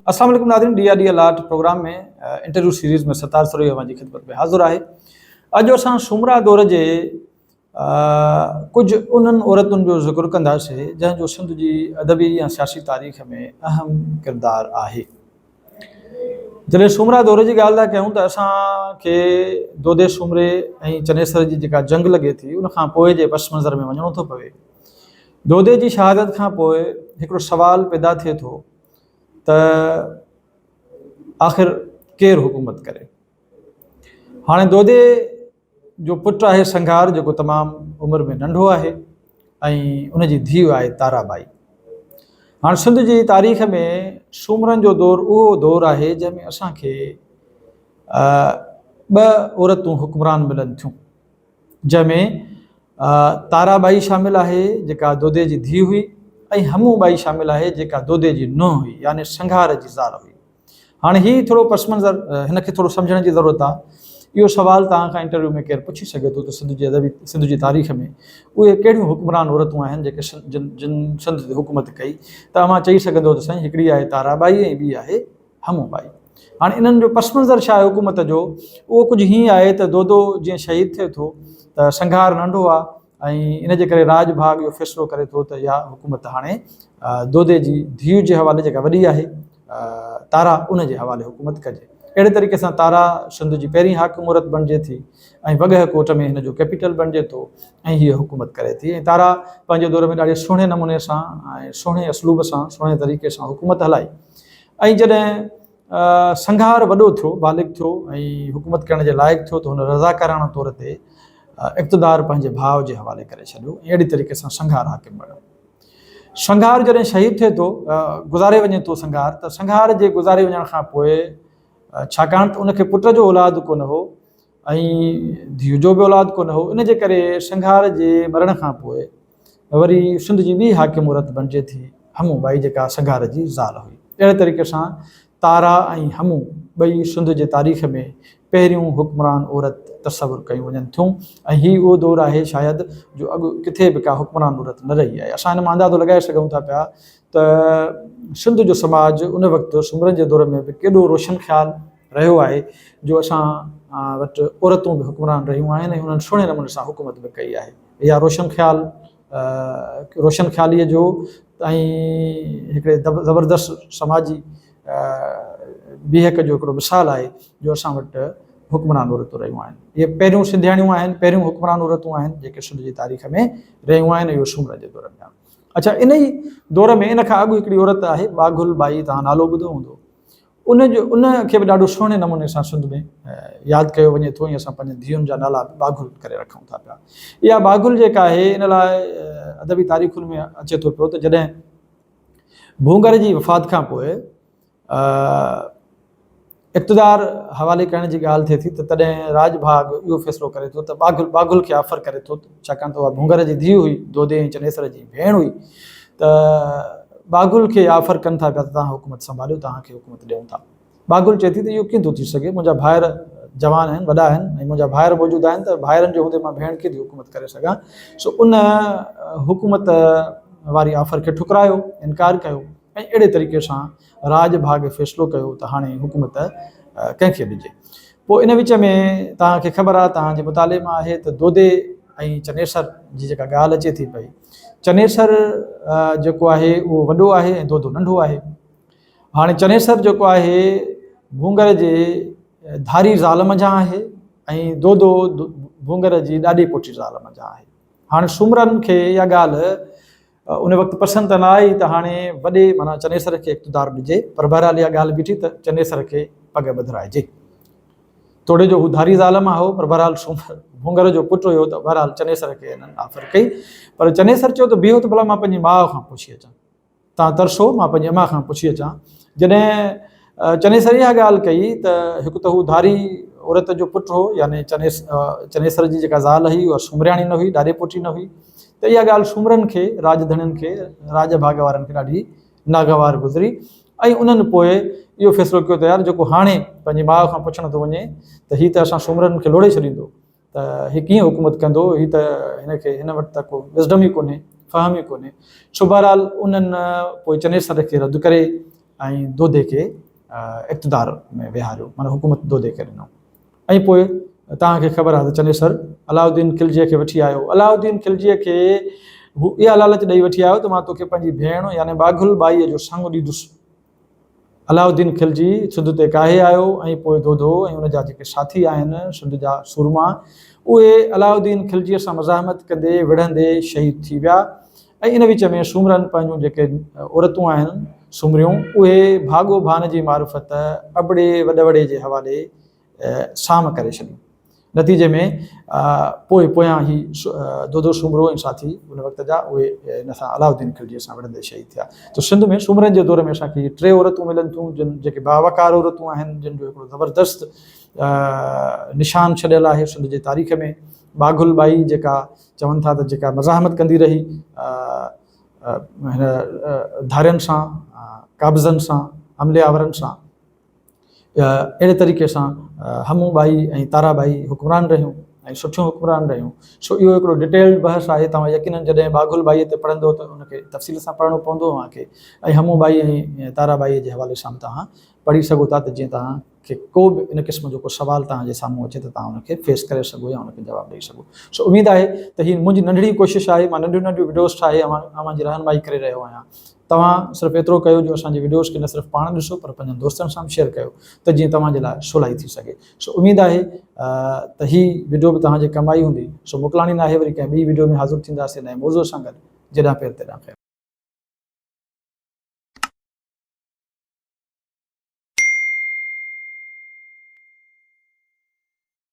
السلام عليڪم ناظرين D R D Alot programme ۾ interview series ۾ Sattar Sarohi اوهان جي خدمت ۾ حاضر آهي. اڄ اسان سومرا دور جي ڪجهه انهن عورتن جو ذڪر ڪنداسين جنهن جو سنڌ جي ادبي يا سياسي تاريخ ۾ اهم ڪردار آهي. جڏهن سومرا دور جي ڳالهه ٿا ڪيون ته اسان کي دودي سومري ۽ چنيسر جي جيڪا جنگ لڳي ٿي ان کان پوء جي پس منظر ۾ وڃڻو ٿو پوي. دودي جي شهادت کان پوء هڪڙو سوال پيدا ٿئي ٿو ته آخر ڪير حڪومت ڪري؟ هاڻي دودي جو پٽ آهي سنگهار جيڪو تمام عمر ۾ ننڍو آهي ۽ ان جي ڌيء آهي تارا ٻائي. هاڻي سنڌ جي تاريخ ۾ سومرن جو دور اهو دور آهي جنهن ۾ اسان کي ٻه عورتون حڪمران ملن ٿيون. جنهن ۾ تارا ٻائي شامل آهي جيڪا دودي جي ڌيء هئي ۽ همون ٻائي شامل آهي جيڪا دودي جي نونهن هئي يعني سنگهار جي زال هئي. هاڻي هي ٿورو پس منظر هن کي ٿورو سمجهڻ جي ضرورت آهي. اهو سوال توهان کان انٽرويو ۾ ڪير پڇي سگهي ٿو ته سنڌ جي ادبي سنڌ جي تاريخ ۾ اهي ڪهڙيون حڪمران عورتون آهن جيڪي جن جن سنڌ تي حڪومت ڪئي ته اوهان چئي سگهندو ته سائين هڪڙي آهي تارا ٻائي ۽ ٻي آهي همون ٻائي. هاڻي انهن جو پس منظر ڇا آهي حڪومت جو اهو ڪجهه هيئن آهي ته دودو جيئن شهيد ٿئي ٿو ته سنگهار ننڍو آهي ۽ ان جي ڪري راڄ ڀاڳ اهو فيصلو ڪري ٿو ته اها حڪومت هاڻي دودي جي ڌيء جي حوالي جيڪا وڏي آهي تارا ان جي حوالي حڪومت ڪجي. اهڙي طريقي سان تارا سنڌ جي پهرين حاڪم عورت بڻجي ٿي ۽ وڳهه ڪوٽ ۾ هن جو ڪيپيٽل بڻجي ٿو ۽ هيء حڪومت ڪري ٿي ۽ تارا پنهنجي دور ۾ ڏاڍي سهڻي نموني سان ۽ سهڻي اسلوب سان سهڻي طريقي سان حڪومت هلائي. ۽ جڏهن سنگهار وڏو ٿيو، بالغ ٿيو ۽ حڪومت ڪرڻ جي لائق ٿيو ته هن رضاڪاراڻه طور تي اقتدار پنهنجي ڀاء جي حوالي ڪري ڇڏيو ۽ اهڙي طريقي سان سنگهار حاڪم بڻيو. سنگهار جڏهن شهيد ٿئي ٿو، گذاري وڃي ٿو سنگهار ته سنگهار جي گذاري وڃڻ کان پوء ڇاڪاڻ ته ان کي پٽ جو اولاد ڪونه هو ۽ ڌيء جو به اولاد ڪونه هو ان جي ڪري سنگهار جي مرڻ کان پوء وري سنڌ جي ٻي حاڪم عورت بڻجي ٿي همون ٻائي جيڪا سنگهار جي زال هئي. اهڙي طريقي سان تارا ۽ همون ٻئي سنڌ جي تاريخ ۾ پهريون حڪمران عورت تصور ڪيون وڃن ٿيون ۽ هي اهو دور آهي شايد جو اڳ ڪٿي به ڪا حڪمران عورت نه رهي آهي. اسان هن مان اندازو لڳائي سگهون ٿا پيا ته سنڌ جو سماج ان وقت سومرن جي دور ۾ به ڪيڏو روشن خيال رهيو آهي جو اسان وٽ عورتون به حڪمران رهيون آهن ۽ انهن سهڻي نموني سان حڪومت به ڪئي آهي. اها روشن خيال روشن خياليء جو ۽ هڪڙي زبردست سماجي بيهڪ جو هڪڙو مثال آهي جو اسان وٽ حڪمران عورتون رهيون آهن. اهي پهريون سنڌياڻيون آهن، پهريون حڪمران عورتون آهن جيڪي سنڌ جي تاريخ ۾ رهيون آهن اهو سومرن جي دور ۾ آهي. اڇا ان ئي دور ۾ ان کان اڳ هڪڙي عورت آهي ٻاگهل ٻائي توهان نالو ٻڌو هوندو. ان جو ان کي به ڏاڍو سهڻي نموني سان سنڌ ۾ ياد ڪيو وڃي ٿو ۽ اسان پنهنجن ڌيئن جا نالا به ٻاگهل ڪري رکون ٿا پيا. اها ٻاگهل جيڪا آهي ان لاء ادبي تاريخن ۾ اچي ٿو پيو ته جڏهن ڀونگر جي وفات کان پوء اقتدار حوالي ڪرڻ جي ڳالهه ٿئي ٿي ته تڏهن راڄ ڀاڳ اهو فيصلو ڪري ٿو ته ٻاگهل ٻاگهل کي آفر ڪري ٿو ڇاڪاڻ ته اها ڀونگر جي ڌيء هئي دودي ۽ چنيسر جي ڀيڻ هئي ته ٻاگهل کي آفر ڪن ٿا پيا ته توهان حڪومت سنڀاليو، توهان کي حڪومت ڏيون ٿا. ٻاگهل چئي ٿي ته اهو ڪيئن ٿو ٿي سگهي، منهنجا ڀائر جوان آهن، وڏا آهن ۽ منهنجا ڀائر موجود آهن ته ڀائرن جي هوندي مان ڀيڻ ڪيئن ٿي حڪومت ڪري سگهان. سو ان حڪومت واري آفر کي ٺڪرايو، انڪار ڪيو ۽ اهڙي طريقي سان راڄ ڀاڳ فيصلو ڪيو ته هاڻي حڪومت ڪنهن کي ڏجي. پوء ان وچ ۾ توهان کي خبر آهي، توهان جي مطالعي مان آهي ته دودي ۽ چنيسر جي جيڪا ڳالهه اچي ٿي پئي، چنيسر جيڪو آهي اهو وڏو آهي ۽ دودو ننڍو آهي. هاڻي چنيسر جيڪو آهي ڀونگر جي ڌاري زال منجهان آهي ۽ دودو ڀونگر جي ڏاڏي پوٽي زال منجهان آهي. هاڻي سومرن کي اها ڳالهه ان وقت پسند ته نه آئي ته هاڻي وڏي معنيٰ چنيسر کي اقتدار ڏجي پر بهرحال اها ڳالهه بيٺي ته چنيسر کي پڳ ٻڌرائجي. توڙي جو هو ڌاري زال مان هو پر بهرحال سومر ڀونگر جو پٽ هيو ته بهرحال چنيسر کي هنن آفر ڪئي پر چنيسر چيو ته بيهو ته ڀلا مان پنهنجي ماء کان پڇي اچان. تان ترسو مان پنهنجي امان کان پڇي اچان. جڏهن چنيسر اها ڳالهه ڪئي ته هڪ ته هو ڌاري عورت جو پٽ هو يعني چنيسر جي جيڪا زال هئي اها سومرياڻي نه هئي، ڏاڏي پوٽي نه هئي ته اها ڳالهه سومرن کي، راڄ ڌڻين کي، راڄ ڀاڳ وارن کي ڏاڍي ناگوار گذري ۽ انهن پوء اهو فيصلو ڪيو ته يار جيڪو هاڻي پنهنجي ماء کان پڇڻ ٿو وڃي ته هي ته اسان سومرن کي لوڙهي ڇڏيندو. ته هي ڪيئن حڪومت ڪندو، هي ته هن کي هن وٽ ته ڪو وزڊم ئي ڪونهي، فهم ئي ڪونهي. سو بهرحال انهن پوء چنيسر کي رد ڪري ۽ دودي کي اقتدار ۾ ويهاريو، معنيٰ حڪومت دودي کي ڏنو. ۽ پوء توهان کي خبر آهي ته چنيسر علاؤالدين خلجيء کي وٺي آيو. علاؤالدين خلجيء کي هو اها لالچ ڏئي وٺي آيو ته مان توکي پنهنجي ڀيڻ يعني ٻاگهل ٻائيء جو سڱ ڏيندس. علاؤالدين خلجي سنڌ تي ڪاهي آيو ۽ پوء دودو ۽ ان جا جيڪي ساٿي آهن سنڌ جا سورما اهي علاؤالدين خلجيء سان مزاحمت ڪندي وڙهندي شهيد ٿي ويا ۽ ان وچ ۾ سومرن پنهنجون جيڪي عورتون آهن سومريون اهي ڀاڳو ڀان جي معرفت ابڙي وڏوڙي جي حوالي سام ڪري ڇڏيون. نتيجي ۾ پوء پويان هي دودو سومرو ۽ ساٿي ان وقت جا اهي ان سان علاؤالدين خلجيء سان وڙهندي شهيد ٿيا. ته سنڌ ۾ سومرن جي دور ۾ اسان کي هي ٽي عورتون ملن ٿيون جن جيڪي باوقار عورتون آهن جن جو هڪڙو زبردست نشان ڇڏيل آهي سنڌ جي تاريخ ۾. ٻاگهل ٻائي جيڪا چون ٿا ته جيڪا مزاحمت ڪندي رهي هن ڌارين سان، قابضن سان، حملي آورن سان. اهڙي طريقي سان همون ٻائي ۽ تارا ٻائي حڪمران رهيون ۽ سٺيون حڪمران رهيون. سو اهو هڪڙو ڊٽيلڊ بحث آهي. توهان يقينن جڏهن ٻاگهل ٻائيء تي پڙهندو ته ان کي تفصيل سان پڙهڻو پوندو اوهان کي ۽ همون ٻائي ۽ تارا ٻائيء جي حوالي سان به توهان پڙهي سگهو ٿا ته جيئن توهان کي ڪو به ان قسم جو ڪو سوال توهان جي سامهون اچي ته توهان ان کي فيس ڪري سگهو يا ان کي جواب ڏئي سگهو. سو اميد آهي ته هي منهنجي ننڍڙي ڪوشش آهي. مان ننڍيون ننڍيون وڊيوز ٺاهي اوهان اوهان جي رهنمائي ڪري رهيو آهيان. توهان صرف ايترو ڪيو جو اسان جي وڊيوز کي نه صرف پاڻ ڏسو پر پنهنجن دوستن سان به شيئر ڪيو ته جيئن توهان جي لاء سولائي ٿي سگهي. سو اميد آهي ته هي وڊيو به توهان جي ڪم آئي هوندي. سو موڪلاڻي ناهي وري ڪنهن ٻي وڊيو ۾ حاضر ٿينداسين نئين موضوع سان گڏ. جيڏانهن پير تيڏانهن خير.